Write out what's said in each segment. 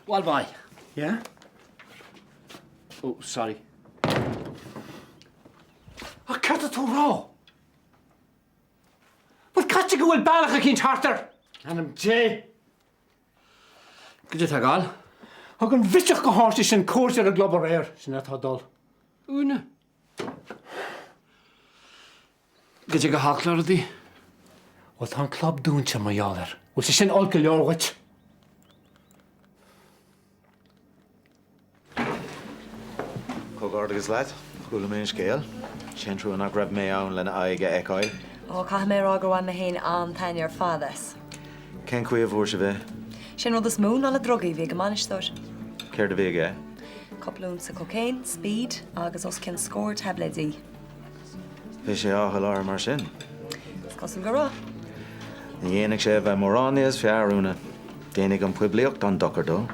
Bhuel, bye. Yeah? Oh, sorry. Ach céard atá tú a rá? Bhuel, caithfidh go bhfuil bealach eicínt thart air! In ainm Dé! Goidé tá ag gabháil? Thug an bhiseach go háite sin cuairt ar an gclub aréir. Sin é atá ag dul. Úna. Goidé go holc le rudaí? Bhuel, tá an club dúnta mar gheall air. Bhfuil sé sin olc go leor dhuit? Comhghairdeas leat. Chuala mé an scéal. Sé an trua nach raibh mé ann lena aghaidh a fheiceáil. Ó, caithfidh mé a rá gur bhain mé féin an-taitneamh ar fad as. Cén chaoi a bhfuair sibh é? Sé an rud is mó ná na drugaí a bhí ag an mbainisteoir. Céard a bhí aige? Cúpla unsa cocaine, speed agus os cionn scór taibléidí. Bhí sé á sholáthar mar sin. Is cosúil go raibh. Ní dhéanfaidh sé a bheith mórán níos fearr, Úna. Déanfaidh an poiblíocht an-dochar dó,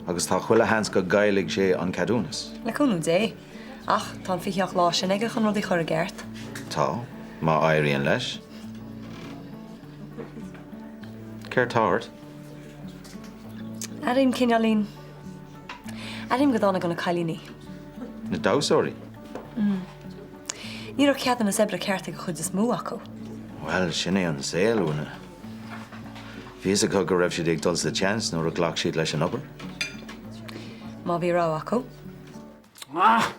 agus tá chuile sheans go gcaillfidh sé an ceadúnas. Le cúnamh Dé. Ach tá an 28 lá sin aige chun rudaí a chur i gceart. Tá, má éiríonn leis. Céard tá ort? Airím cineáilín. Airím go dona do na cailíní. Na damhsóirí? Mm. Ní raibh ceadúnas oibre ceart ag an chuid is mó acu. Bhuel, sin é an saol, Úna. Bhí fhios acu go raibh siad ag dul sa tseans nuair a ghlac siad leis an obair. Má bhí rogha acu. Ah!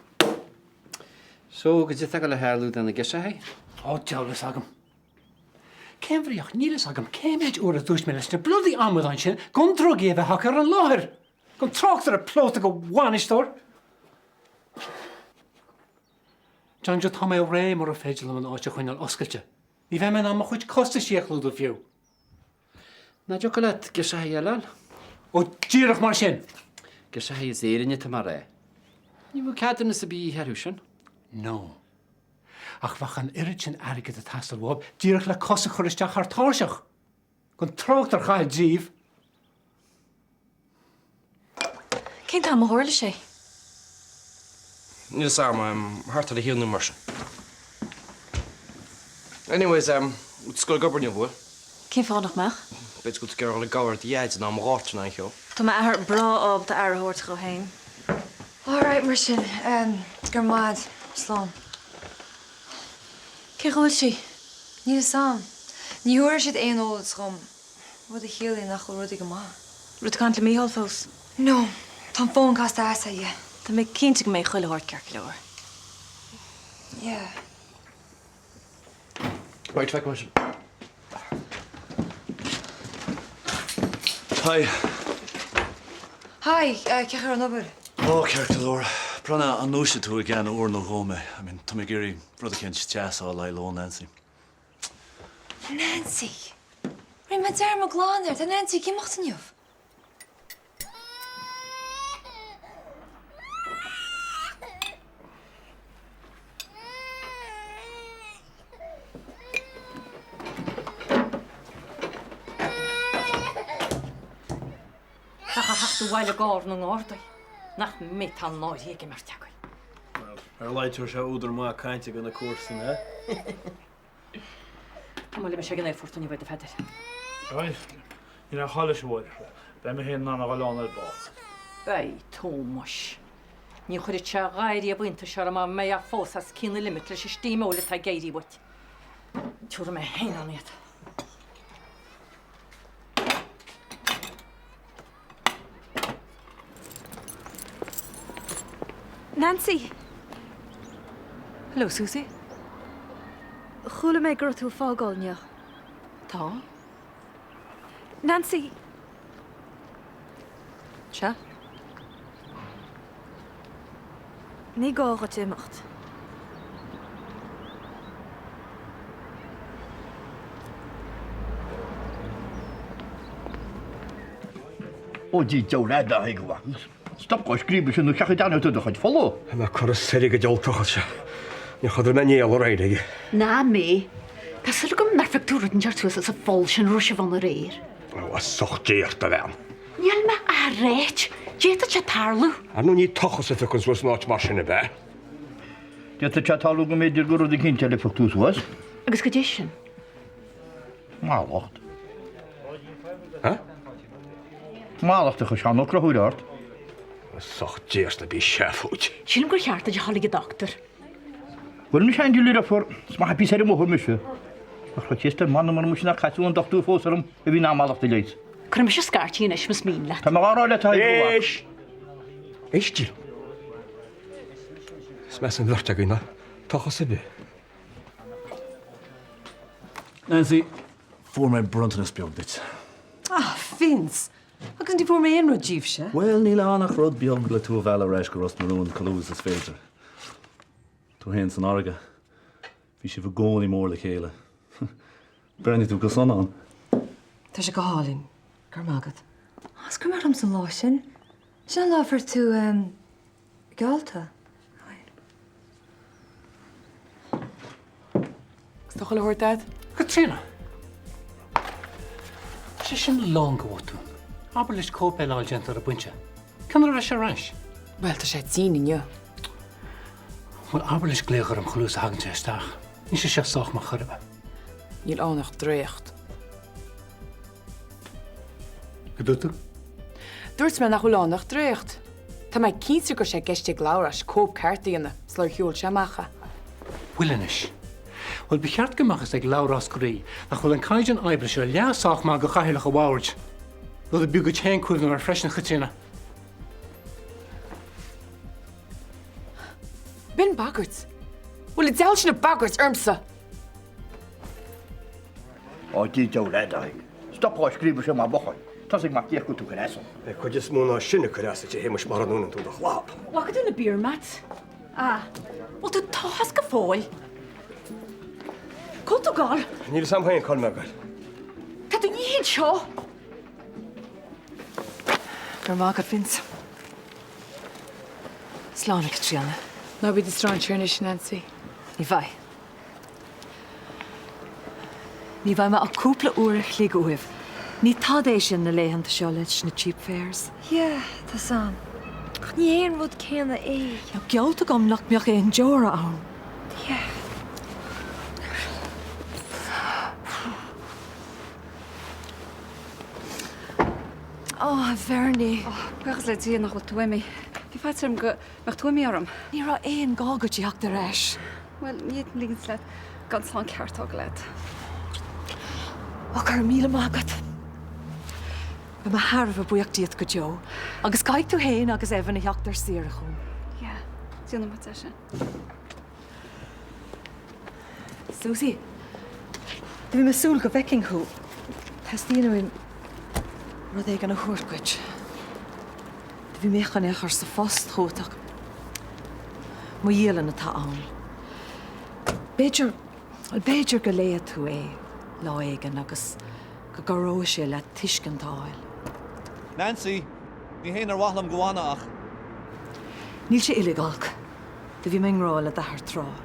So, goidé atá ag gabháil a tharlú do na girseachaí? Ó, diabhal fhios agam. Cén bhrí ach níl fhios agam cé méid uair a dúirt mé leis na bloody amadáin sin gan drugaí a bheith acu ar an láthair! Gan trácht ar an bplota de bhainisteoir! John Joe, tá mé réidh mura féidir liom an áit a choinneáil oscailte. Ní bheidh mé in ann mo chuid costaisí a chlúdú fiú. Nach dtiocfadh leat girseachaí eile a fháil? Ó, díreach mar sin! Girseachaí as Éirinn atá mé a rá. Ní bheadh ceadúnas ar bith de dhíth orthu sin. No. Ach bheadh an oiread sin airgid ag teastáil uathu díreach le cos a chur isteach thar tairseach! Gan trácht ar chaitheamh díobh! Cén t-am a tharla sé? Níl 'fhios a'm, thart ar a haon nó mar sin. Anyways, em, bhfuil tú ag goil ag obair inniu, bhfuil? Cén fáth nach mbeadh? B'fhéidir go bhfuil tú ag iarraidh dul ag gabhair do Dhaid in am a dháta ná aon cheo. Tá m'athair breá ábalta aire a thabhairt dhó féin. Alright mar sin, em, go raibh maith a'd. Slán. Cén chaoi a bhfuil sí? Níl 'fhios a'm. Ní thabharfaidh siad aon eolas dhom. Rud a chiallaíonn nach bhfuil rudaí go maith. Raibh tú ag caint le Mícheál fós? No. Tá an fón casta as aige. Tá mé cinnte go mbeidh chuile shórt ceart go leor. Yeah. Right, feicfidh mé sin. Hi. Hi, cén chaoi a raibh an obair? Ó, ceart go leor. Bronagh, an ndúiseoidh tú i gceann uair nó dhó mé? I mean, tá mé ag iarraidh rud eicínt deas a fháil le haghaidh lón Nancy. Nancy! Rinne mé dearmad glan air, tá Nancy ag imeacht inniu. Bheadh a theacht abhaile ag ár na nGardaí. Nach mbeidh tá náire ag imeacht againn. Bhuel, ar a laghad tabharfaidh sé údar maith cainte do na comharsana, eh? Tá mé mise ag an aerfort inniu, a Pheadair. Right. Níl aon chall leis a Mháire. Beidh mé féin in ann a dhul ann ar ball. Beidh tú muis. Ní chuirfeadh sé a dhath ariamh iontais orm dá mbeifeá fós os cionn na limit leis an steam óil atá ag éirí uait. Tabharfaidh mé féin ann iad. Nancy! Hello, Susie. Chuala mé go raibh tú ag fágáil inniu. Tá. Nancy! Sea? Ní gá dhuit imeacht. Ó Dia deabhal leat a mhac. Stop dhá scríobadh sin nó seachain dearna tú do chuid fola. Tá mé curtha soir go diúltach as seo. Níor chodail mé néal aréir aige. Ná mé. Tá súil agam nár phioc tú rud inteacht suas as an pholl sin a raibh sibh ann aréir. Ó, a socht Dé ort, a bhean. Níl mé á ráit. D'fhéadfadh sé tarlú. Ar ndóigh ní tochas a phiocann suas in áit mar sin, ab ea? D'fhéadfadh sé tarlú go mb'fhéidir gur rud eicínt eile a phioc tú suas. Agus goidé sin? Mallacht. Ha? Mallacht a chuir Seán Ó Conchúir ort. Soch déasta bí seafóid. Sílim gur cheart duit a dhul ag an dochtúir. Bhuel anois a Aindí a dheirfiúr, is maith an píosa ar an mbóthar mise. Ach faitíos ar m'anam orm sin nár caiteadh an dochtúir fós orm a bhí in am mallacht a leighis. Cuirfidh mise scairtigh anois más mian leat. Tá mé dhá rá leat a Thaidhg a mhac. Éist! Éist liom. Is measa an bheirt againn ná tochas ar bith. Nancy, fuair mé bronntanas beag duit. Ah, Vince! Agus ní fuair mé aon rud díbhse. Bhuel, níl ann ach rud beag le tú a mhealladh ar ais go Ros na Rún chomh luath is is féidir. Tú féin san fharraige. Bhí sibh i gcónaí mór le chéile. Breathnaíonn tú go sona ann. Tá sé go hálainn. Go raibh maith agat. Ah, is cuimhin liomsa an lá sin. Sin an lá a fuair tú, em, geallta. Agus tá chuile shórt a'd? Caitríona! Tá sé sin lán de bhotún. Abair leis cóip eile a fháil déanta ar an bpointe. Cén uair a bheidh sé ar ais? Bhuel, tá sé tinn inniu. Bhuel, abair leis glaoch orm chomh luath is a thagann sé isteach. Níl sé seo sách maith chor ar bith. Níl ann ach draíocht. Cad dúirt tú? Dúirt mé nach bhfuil ann ach draíocht. Tá mé cinnte go raibh sé i gceist ag Labhrás cóip ceart a dhéanamh sular sheol sé amach é. Bhuel anois. Bhuel, ba cheart go mbeadh fhios ag Labhrás groí nach bhfuil an caighdeán oibre seo leath sách maith do chathaoirleach an bhoird. Rud a b'fhiú duit féin cuimhneamh air freisin, a Chaitríona. B'in bagairt. Bhfuil an diabhal sin ag bagairt ormsa? Á Dia deabhal leat. Stop á scríobh seo mar bhochán. Tosaigh mac Dé go tú cur as. Beidh cuid is mó ná sin ag cur as duit a Shéamais mara ndúnann tú do chlab. Bhfaca tú na beer mats? Ah, bhfuil tú tochas go fóill? Cá bhfuil tú ag gabháil? Níl fhios a'm féin cá bhfuil mé ag goil. Tá tú ní hé seo. Go raibh maith agat, Vince. Slán, a Chaitríona. Ná bí i do strainséir anois, Nancy. Ní bheidh. Ní bheidh mé ach cúpla uair a chloig uaibh. Ní tada é sin na laethanta seo leis na cheap fares. Yeah, tá 's a'm. Ach ní hé an rud céanna é. Tá geallta agam nach mbeadh aon deora ann. Yeah. Oh, a Bhernie. Oh, buíochas le Dia nach bhfuil tú imithe. Bhí faitíos orm go mbeadh tú imithe orm. Ní raibh aon gá duit theacht ar ais. Bhuel, ní fhéadfainn ligint leat gan slán ceart a fhágáil leat. Ó, go raibh míle maith agat. Beidh mé thar a bheith buíoch díot go deo. Agus caithfidh tú féin agus Evan a theacht ar saoire chugam. Yeah, déanfaidh muid é sin. Susie, do bhí mé ag súil go bhfeicfinn thú. Teastaíonn uaim rud éigin a thabhairt dhuit. Do bhí mé chun é a chur sa phost chugat ach mo dhialann atá ann. B'fhéidir, bhuel b'fhéidir go léifidh tú é lá éigin agus go gcabhróidh sé leat tuiscint a fháil. Nancy, ní hé nár mhaith liom go bhfanfá ach. Níl sé uilig olc. Do bhí mé i ngrá le d'athair tráth.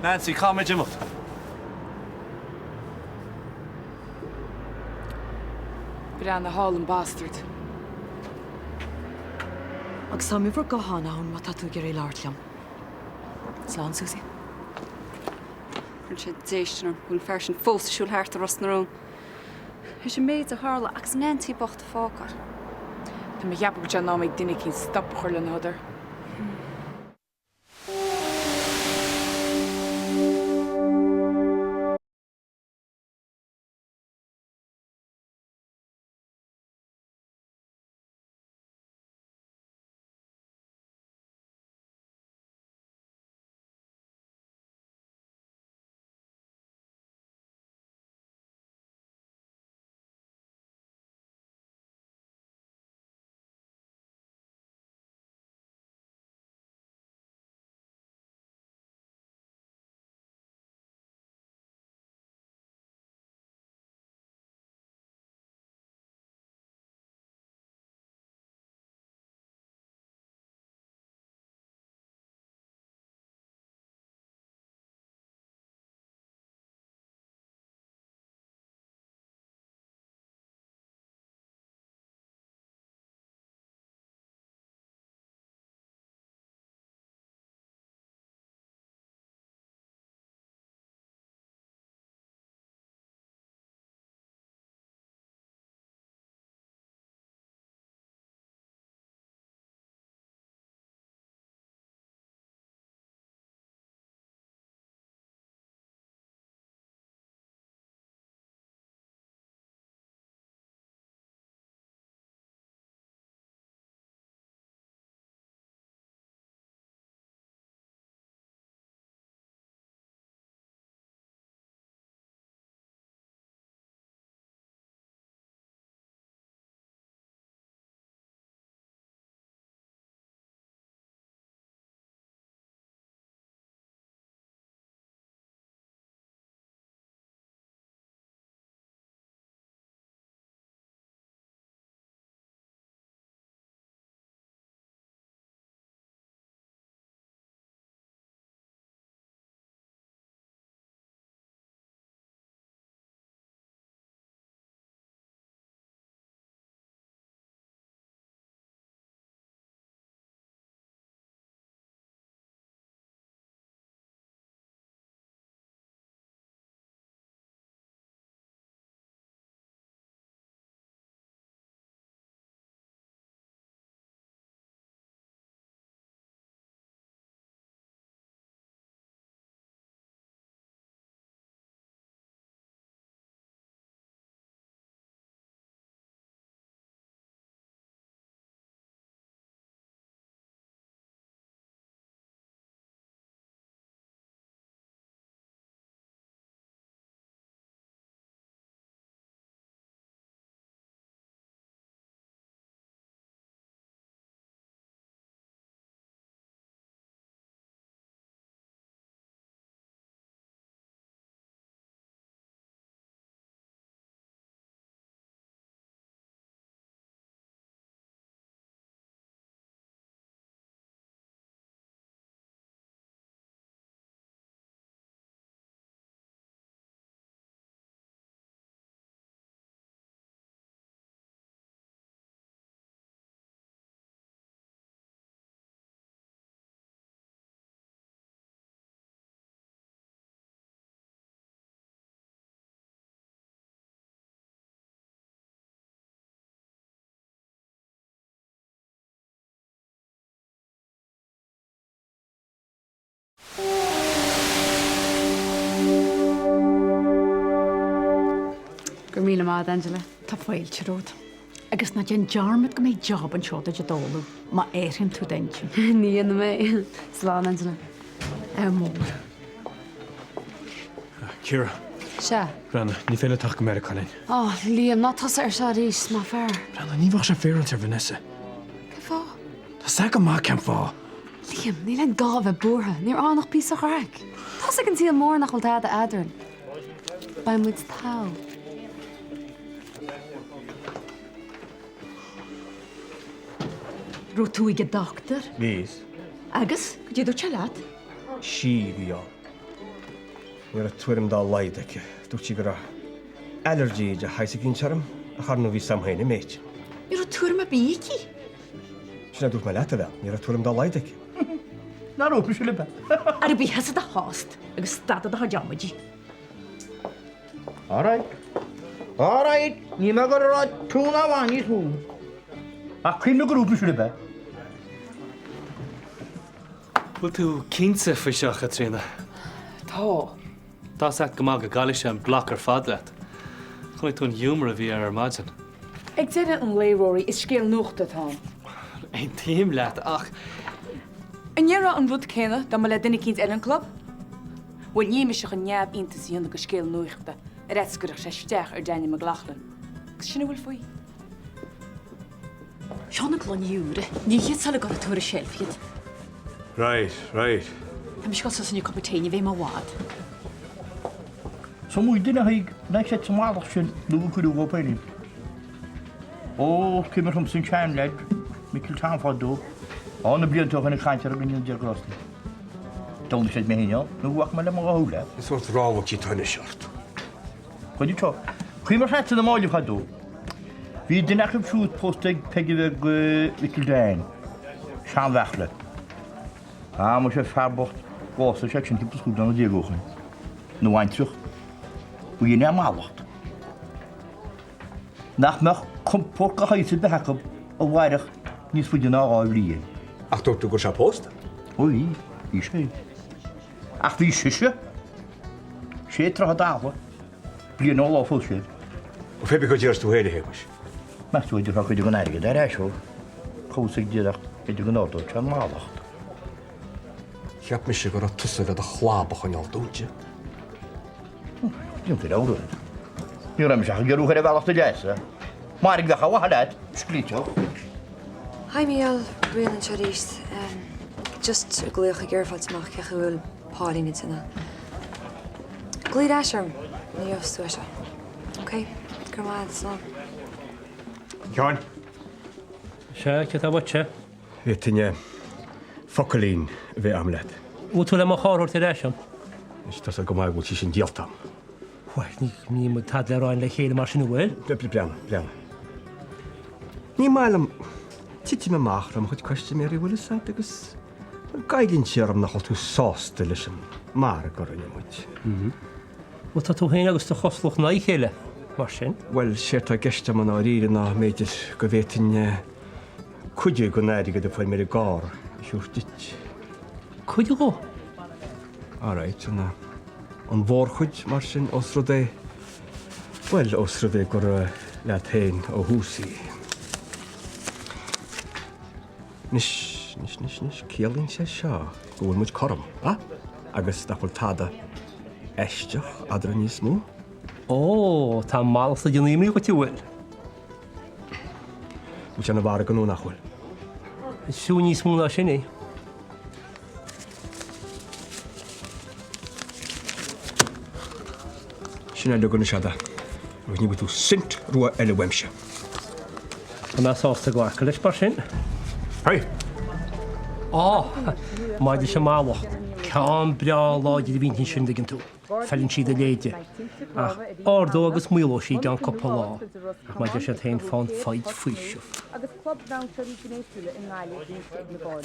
Nancy, caithfimid imeacht. Breathnaigh thall an bastard. Agus tá m'uimhir gutháin ann má tá tú ag iarraidh labhairt liom. Slán, Susie. Cuireann sé déistin orm go bhfuil an fear sin fós ag siúl thart i Ros na Rún. Théis an méid a tharla agus Nancy bocht a fágáil. Tá mé a cheapadh go bhfuil sé in am ag duine eicínt stop a chur lena shodar. raibh míle maith agat, Angela. Tá fáilte romhat. Agus ná déan dearmad go mbeidh job anseo duit i dtólamh, má athraíonn tú d'intinn. Ní dhéanfaidh mé. Slán, Angela. Ádh mór. Ciara. Sea. Breathnaigh, ní féidir leat teacht go Meiriceá linn. Ó, Liam, ná tosaigh air seo arís, más fearr. Breathnaigh, ní bheadh sé féaráilte ar Vanessa. Cén fáth? Tá 's agat go maith cén fáth. Liam, níl aon gá a bheith buartha, níor fhan ach píosa craic. Tá's ag an saol mór nach bhfuil tada eadrainn. Beidh muid togha. Raibh tú ag an dochtúir? Bhíos. Agus? Cad é dúirt sé leat? Sí a bhí ann. Ní raibh tuairim dá laghad aici. Dúirt sí go raibh ailirgí de shaghas eicínt orm, ach ar ndóigh bhí 's a'm féin an méid. Ní raibh tuairim ar bith aici. Sin a dúirt mé leat, a bhean. Ní raibh tuairim dá laghad aici. Nár óp mise libh? Ar bith as do thost agus stad de do chuid amaidí. All right. All right, níl mé ag dul a rá tú ná mhaith níos mó. Ach cuimhnigh gur óp mise libh. Bhfuil tú cinnte faoi seo, Chaitríona? Tá. Tá's a't go maith go gcaillfidh sé an bloc ar fad leat. Chonaic tú an ghiúmar a bhí air ar maidin. Ag deireadh an lae, Rory, is scéal nuachta atá ann. Aontaím leat, ach. An ndéarfá an rud céanna dá mba le duine eicínt eile an club? Bhuel, níl mise chun neamhiontas a dhéanamh de scéal nuachta ar fhaitíos go gcuirfeadh sé isteach ar Daniel McLaughlin. Agus sin a bhfuil faoi. Seo na gloiní úra. Nigh iad sula gcuirfidh tú ar an tseilf iad. Right, right. Tá mise ag dul suas inniu cupa tae, ní bheidh mé i bhfad. Is iomaí duine a thuig nach siad sa mhallacht sin nó a cuireadh dhóibh féin. Ó, is cuimhin liomsa an seanleaid, Micil Tom fadó, á na blianta ó shin ag caint ar an gcoinne an Deir D'fhoghlaim siad mé féin ann, nó go bhfaca mé le mo dhá shúil é. Cén sórt rámhailtí atá anois ort? Cuid seo. Cuimhin leat na Máille fadó. Bhí duine acu siúd pósta ag Peige bheag Mhicil Dan, seanbheartla. Ah, muise fear bocht, bhásaigh sé sin timpeall 15 bliana ó shin. Ina bhaintreach. B'in é mallacht. Nach mbeadh compóirt de shaghas ar bith acu a mhairfeadh níos faide ná 2 bhliain. Ach dúirt tú go raibh sé pósta? Ó bhí, bhí sé. Ach bhí sise, sé troithe dalla, bliain ó lá a phós siad. Ó pé bith cad déarfas tú féin, a Shéamais? Meas tú an dtabharfá cuid den airgead ar ais dhó? Cá bhfios ag Dia ach b'fhéidir go n-ardódh sé an mallacht. Cheap mise go raibh tusa le do chlab a choinneáil dúnta. Déantar amhras. Ní raibh mise ach ag iarraidh thú a chur ar bhealach do leasa. Mairg bheadh ar mhaithe leat, scríteach. Hi Mícheál, Ríona anseo arís. Just ag glaoch ag iarraidh fáilt amach cén chaoi a bhfuil Pauline ag déanamh. Glaoigh ar ais orm nuair a gheobhas tú é seo. Ok? Go raibh maith agat, slán. Sheáin. Sea, céard atá uait? Bhféadfainn focailín a bheith a'm leat. Bhfuil tú le mo charr a thabhairt ar ais dom? Anois, tá's agat go maith go bhfuil sí sin díolta a'm. Bhuel, ní níl muid tada le rá le chéile mar sin, an bhfuil? Breathnaigh, breathnaigh. Ní maith liom titim amach le mo chuid custaiméirí, bhfuil fhios a'd, agus goilleann sé orm nach bhfuil tú sásta leis an margadh a rinne muid. Bhuel, tá tú féin agus do chosúlacht in aghaidh a chéile, mar sin. Bhuel, séard tá i gceist a'm i ndáiríre ná mb'fhéidir go bhféadfainn cuid den airgead a fuair mé ar an gcarr a thabhairt duit. Cuid dhó? Alright, an an mhórchuid mar sin, ós rud é, bhuel, ós rud é gur leat féin ó thús í. Anois, anois, anois, anois, ciallaíonn sé seo go bhfuil muid cothrom, ah? Agus nach bhfuil tada aisteach eadrainn níos mó? Ó, tá mallacht ag déanamh imní dhuit, an bhfuil? Bhfuil sé ina mhargadh nó nach bhfuil? Is fiú níos mó ná sin é. Sin é uilig anois a'd agus ní bhfaighidh tú cent rua eile uaimse. Tá mé sásta glacadh leis mar sin. Hey! Á, maidir leis an mallacht, ceann breá láidir a bhíonn ansin, dtuigeann tú. Feileann sí do leide. Ach ardóidh agus maolóidh sí i gceann cúpla lá. Ach mar a deir siad féin, fán foighid faoiseamh.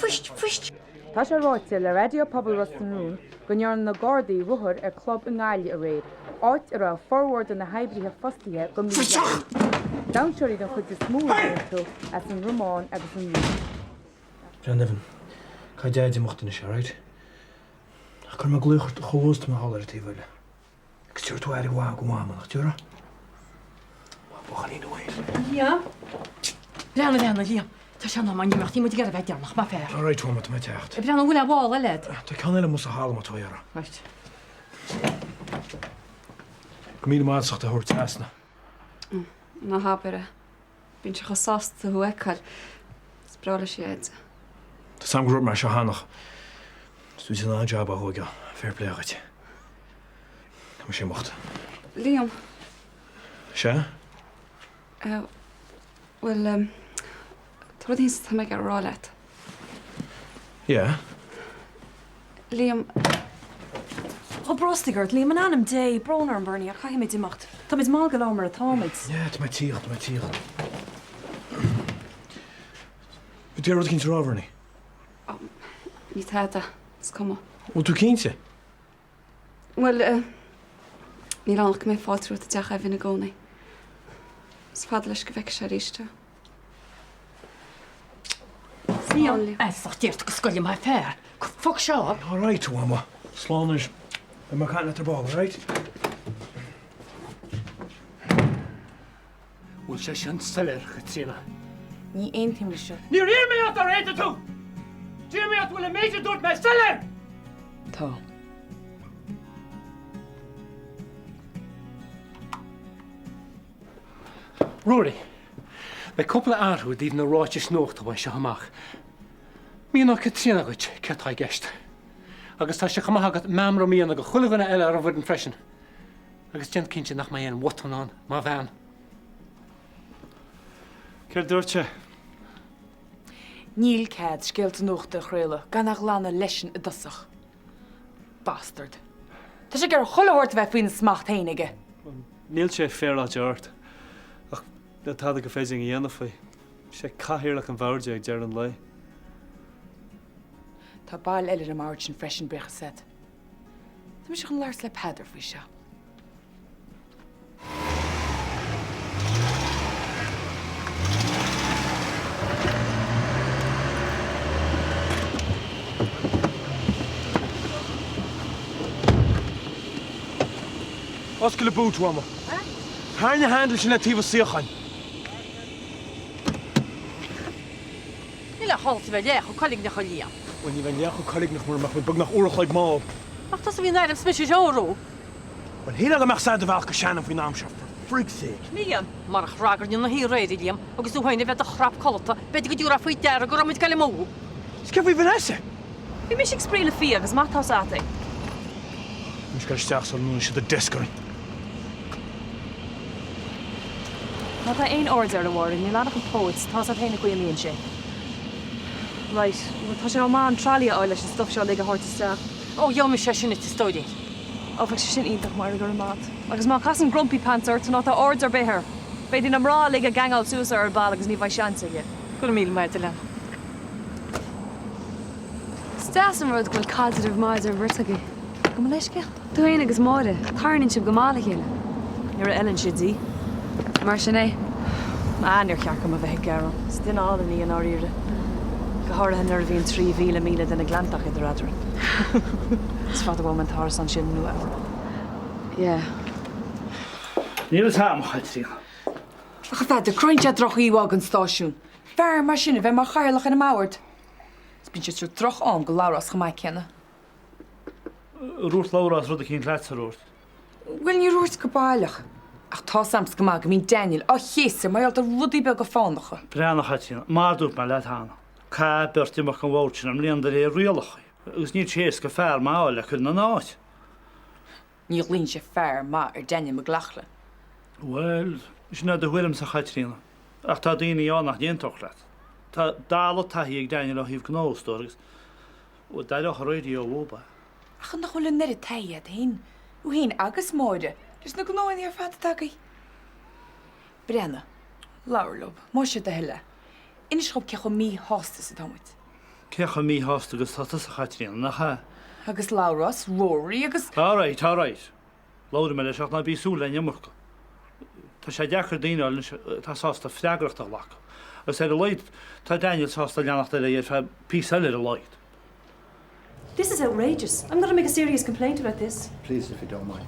Fuist! Fuist! Tá sé ráite le Raidió Pobail Ros na Rún go ndearna na Gardaí ruathar ar chlub i nGaillimh aréir, áit a raibh formhór de na hoibrithe fostaithe go mídhleathach. Damhsóirí den chuid is mó a bhí iontu, as an Rómáin agus an Rúis. Breathnaigh Evan, caithfidh Deaid imeacht anois, alright? Ach cuirfidh mé glaoch ort chomh luath is atá mé thall ar an taobh eile. Agus tabharfaidh tú aire mhaith do Mhama, nach dtabharfaidh? Buachaillín amháin. Liam! Breathnaigh, breathnaigh, Liam. Tá sé in am imeacht, níl muid ag iarraidh a bheith deireanach mar fear. Alright, a Mhama, tá mé ag teacht. Breathnaigh, an bhfuil aon mhála eile agat? Tá ceann eile amuigh sa halla má tá tú ag iarraidh. Right. Go míle maith agat as ucht é a thabhairt trasna. Ná habair é. Bíonn sé chomh sásta thú a fheiceáil. Is breá leis a Dheaide. Tá 's a'm gur dhúirt mé seo cheana ach tá tú ag déanamh an-jab a óige. Fair play dhuit. Tá mise ag imeacht. Liam. Sea? Bhuel, tá rud éigin atá mé ag iarraidh a rá leat. Yeah? Liam. Tá brostaigh ort, Liam, in ainm Dé! Brón orm, Bernie, ach caithfimid imeacht. Táimid mall go leor mar atáimid. Yeah, tá mé ag tíocht, tá mé ag tíocht. Bhí tú rud éicint a rá, Bernie? Ní tada, is cuma. Bhfuil tú cinnte? Bhuel, níl ann ach go mbeidh fáilte romhat i dteach Evan i gcónaí. Is fada leis go bhfeicfidh sé arís tú. Liam, as ucht Dé go scoil mar fear. Fuck seo. All right, a Mhama. Slán anois. Beidh mé ag caint leat ar ball, all right? Bhfuil sé sin soiléir, a Chaitríona? Ní aontaím leis seo. Níor iarr mé ort ar aontaigh tú! D'iarr mé ort bhfuil an méid a dúirt mé soiléir! Tá. Ruairí, beidh cúpla athrú i dtaobh na ráitis nuachta uaidh seo amach. Míneoidh Caitríona dhuit céard tá i gceist. Agus tá sé chomh maith agat meamram a dhéanamh do chuile dhuine eile ar an bhfoireann freisin. Agus déan cinnte nach mbeidh aon bhotún ann, mar bhean. Céard dúirt sé? Níl cead scéalta nuachta a chraoladh gan a ghlanadh leisean i dtosach. Bastard. Tá sé ag iarraidh chuile shórt a bheith faoina smacht féin aige. Níl sé féaráilte ort. Ach níl tada gur féidir linn a dhéanamh faoi. Is é cathaoirleach an bhoird é ag deireadh an lae. Tá bail eile ar an mbord sin freisin, bíodh a fhios agat. Tá mise chun labhairt le Peadar faoi seo. Oscail an boot, a Mhama. Tarraing an handle sin le taobh an suíocháin. Níl ach ábalta a bheith leath chomh coiligneach a Liam. Bhuel, ní bheinn leath chomh coiligneach mura mbeadh mé beagnach uair a chloig mall. Ach tusa a bhí in ainm is mise a threorú. Bhuel, shílfeá go mbeadh a fhios a'd an bealach go Shannon faoin am seo, for frig's sake. Liam, Marach ragairne na hoíche aréir, a Liam, agus tú féin a bheith i do chrap codlata, b'fhéidir go dtabharfá faoi deara go raibh muid ag goil amú. Is céard faoi Vanessa? Bhí mise ag spraoi le Fia agus má tá's a't é. Anois gabh isteach sula ndúnann siad an desk orainn. Má tá aon aird air, a Mháire, níl ann ach an póit, tá's a't féin an chaoi a mbíonn sé. Right, bhuel tá sé chomh maith an trolley a fháil leis an stuff seo uilig a thabhairt isteach. Ó, gheobhaidh mise é sin duit, a stóirín. Ó, bheadh sé sin iontach, Máire, go raibh maith a't. Agus má chasann Grumpy Pants ort, ná tabhair aird ar bith air. Féadfaidh na mná uilig a gangáil suas air ar ball agus ní bheidh seans aige. Go raibh míle maith a't, a leanbh. Is deas an rud go bhfuil caidreamh maith idir an bheirt agaibh. Gabh mo leithscéal. Tú féin agus Máire, tarraingíonn sibh go maith le chéile. Nuair a fheileann sé di. Mar sin é. Ah, níor cheart dom a bheith ag gearán. Is duine álainn í i ndáiríre. Go háirithe nuair a bhíonn 3,000 míle den Atlantach idir eadrainn. Is fada uaim an t-árasán sin i Nua Eabhrac. Yeah. Níl fhios a'm, a Chaitríona. Ach a Pheadair, cruthaíonn sé droch-íomhá don stáisiún. Fear mar sin a bheith mar chathaoirleach ar an mbord. Is bíonn sé ag tabhairt droch-ám do Labhrás chomh maith céanna. Ar dhúirt Labhrás rud eicínt leatsa, ar dhúirt? Bhuel, níor dhúirt go baileach. Ach tá's a'msa go maith go mbíonn Daniel á chéasadh mar gheall ar rudaí beaga fánacha. Breathnaigh, a Chaitríona, mar a dúirt mé leat cheana, caithfidh beirt imeacht den bhord sin i mbliana de réir rialacha, agus níl sé éasca fear maith a fháil le cur ina n-áit. Ní ghlaoinnse fear maith ar Daniel McLaughlin. Bhuel, sin é do thuairimse, a Chaitríona, ach tá daoine ann nach n-aontódh leat. Tá dalladh taithí ag Daniel ó thaobh gnó, a stór, agus Bhuel, d'aireodh an raidió uathu é. Ach nach bhfuil an oiread taithí agat féin, thú féin agus Máire, leis na gnóanna ar fad atá agaibh? Breathnaigh, labhair leo, más sé do thoil é. Inis dhób cé chomh míshásta is atá muid. Cé chomh míshásta agus atá tusa, a Chaitríona, nach ea? Agus Labhrás, Rory agus. All right, all right. Labhróidh mé leis ach ná bí ag súil le an iomarca. Tá sé deacair daoine a fháil anois atá sásta freagracht a ghlacadh. Agus ar a laghad tá Daniel sásta leanacht ar aghaidh ar feadh píosa eile ar a laghad. This is outrageous. I'm going to make a serious complaint about this. Please, if you don't mind.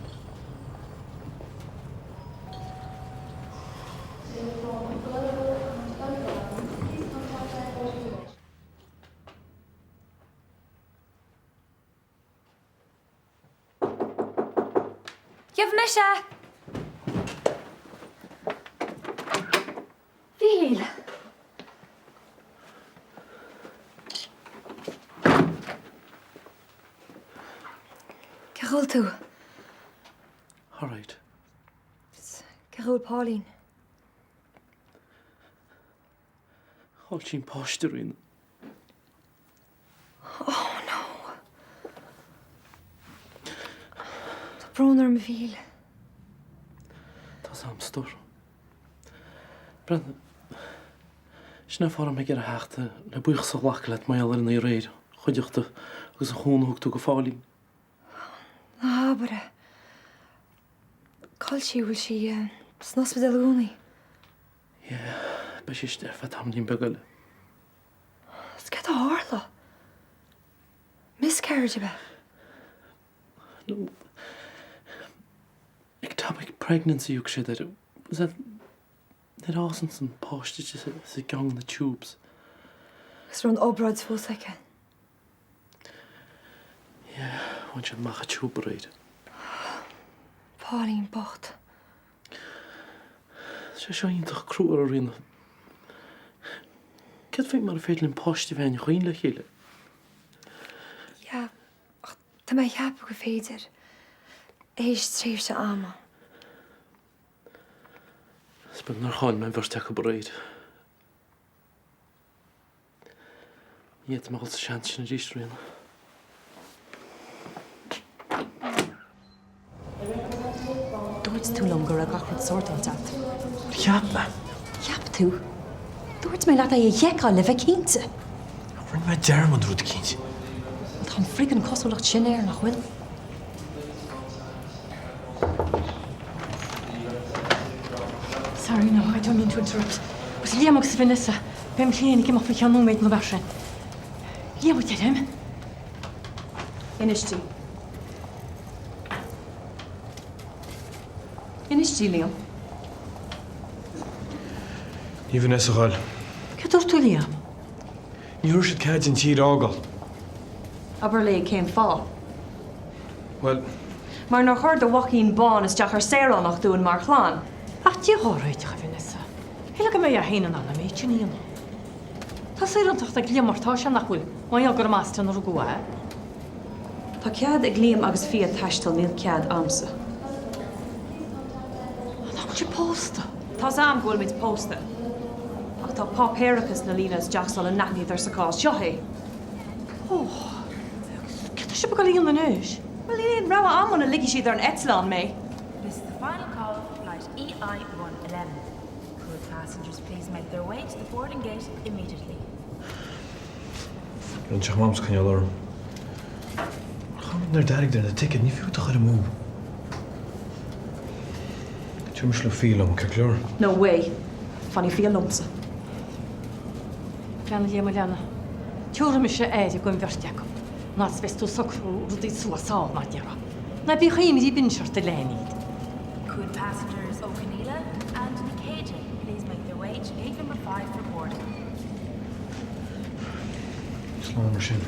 Gheobhaidh mise! Mhíchíl! Cén chaoi a bhfuil tú? Alright. Cén chaoi a bhfuil Pauline? Chaill sí an páiste, a Ríona. Oh no. Tá brón orm, a Mhíchíl. Tá's a'm, a stór. Breathnaigh, sin é fáth a raibh mé ag iarraidh theacht le buíochas a ghlacadh leat mar gheall ar an oíche aréir, an chuideachta agus an chúnamh a thug tú go Phauline. Ná habair é. Cá bhfuil sí, bhfuil sí san ospidéal i gcónaí? Yeah, beidh sí istigh ar feadh tamaillín beag eile. Is céard a tharla? Miscarriage ab ea? No. Ectopic pregnancy thug siad air. Is that nuair a fhásann an páiste sa gceann na tubes. Agus raibh an obráid fós aici? Yeah, bhain siad amach an tiúb aréir. Pauline bocht. Tá sé seo iontach crua, a Ríona. Céard faoi mura féidir linn páiste a bheith againn chugainn le chéile? Yeah, ach tá mé a cheapadh gur féidir. Théis tréimhse ama. Is beag nár chaill mé an bheirt acu aréir. Ní fhéadfaidh mé dhul sa seans sin arís, Ríona. Dúirt tú liom go raibh gach rud sórtáilte agat. Cheap mé. Cheap tú? Dúirt mé leat é a sheiceáil le bheith cinnte. Rinne mé dearmad rud eicínt. Bhuel, tá an friggin cosúlacht sin air, nach bhfuil? Sorry, no, I don't mean to interrupt. But Liam agus Vanessa, beidh mé féin ag imeacht faoi cheann nóiméad nó mar sin. Liam, deirim. Inis di. Inis di, Liam. Níl Vanessa a ghoil. Céard dúirt tú, Liam? Ní thabharfaidh siad cead di an tír a fhágáil. Abair léi cén fáth. Bhuel. Mar nár chuir do mhaicín bán isteach ar saoránacht dúinn mar chlann. Ach Dia dhá réiteach, a Vanessa. Shíl go mbeidh é féin in ann an méid sin a dhéanamh. Tá saorántacht ag Liam mar tá sé, nach bhfuil? Mar gheall gur i mBoston a rugadh é. Tá cead ag Liam agus Fia taisteal, níl cead a'msa. Nach bhfuil sibh pósta? Tá's a'm go bhfuilimid pósta. Ach tá páipéarachas le líonadh isteach sula n-aithnítear sa chás seo é. Ó, agus céard tá sibh ag dul a dhéanamh anois? Bhuel, níl aon rogha a'm muna ligfidh siad ar an eitleán mé. This is the final call for flight EI 111. Could passengers please make their way to the boarding gate immediately. Rinne sé Mam's coinneáil orm. Chaith muid an oiread airgid ar na ticéid, ní fiú iad a chur amú. Tabharfaidh mise le Fia liom, ceart go leor? No way. Fanfaidh Fia liomsa. Breathnaigh Liam, a leana. Tiúrfaidh mise aire don bheirt acu. Ná is bheas tú ag socrú rudaí suas thall, mar déarfá. Ná bíodh imní binse ort a lean iad. Could passengers Ó Conaola and Nic Céide please make their way to gate number 5 for boarding. Slán mar sin.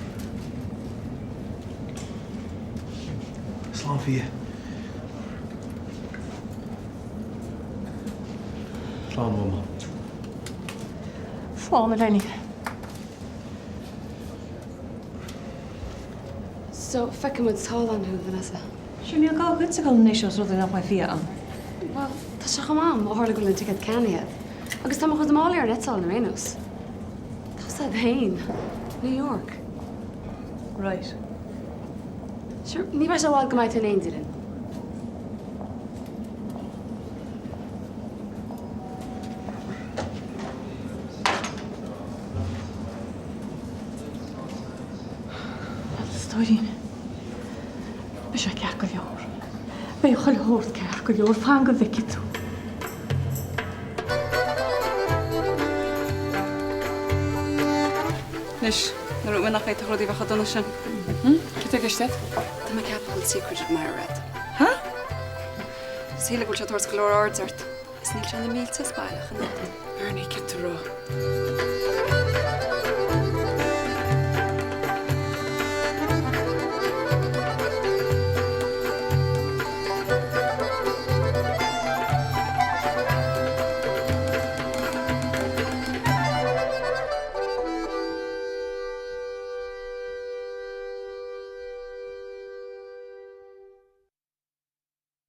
Slán Fia. Slán Mama. Slán a Lenny. So, feicfidh muid thall ann thú, Vanessa. Sure, níl gá dhuit a dhul anois os rud é nach mbeidh Fia ann. Bhuel, tá sé chomh am, ó tharla go bhfuil an ticéad ceannaithe. Agus tá mo chuid málaí ar an eitleán ar aon nós. Tá's a'd féin. New York. Right. Sure, ní bheidh sé i bhfad go mbeidh tú in éindí linn. A stóirín, beidh sé ceart go leor. Beidh chuile shórt ceart go leor, fan go bhfeicfidh tú. Anois, nuair a uain nach bhféadfadh rudaí bheith chomh dona sin. Hm? Cad é ceist agat? Tá mé ag ceapadh go bhfuil secret admirer agat. Ha? Sílim go bhfuil sé ag tabhairt go leor aird ort. Is níl sé na mílte as baile ach an oiread. Bernie, cad tá tú a rá?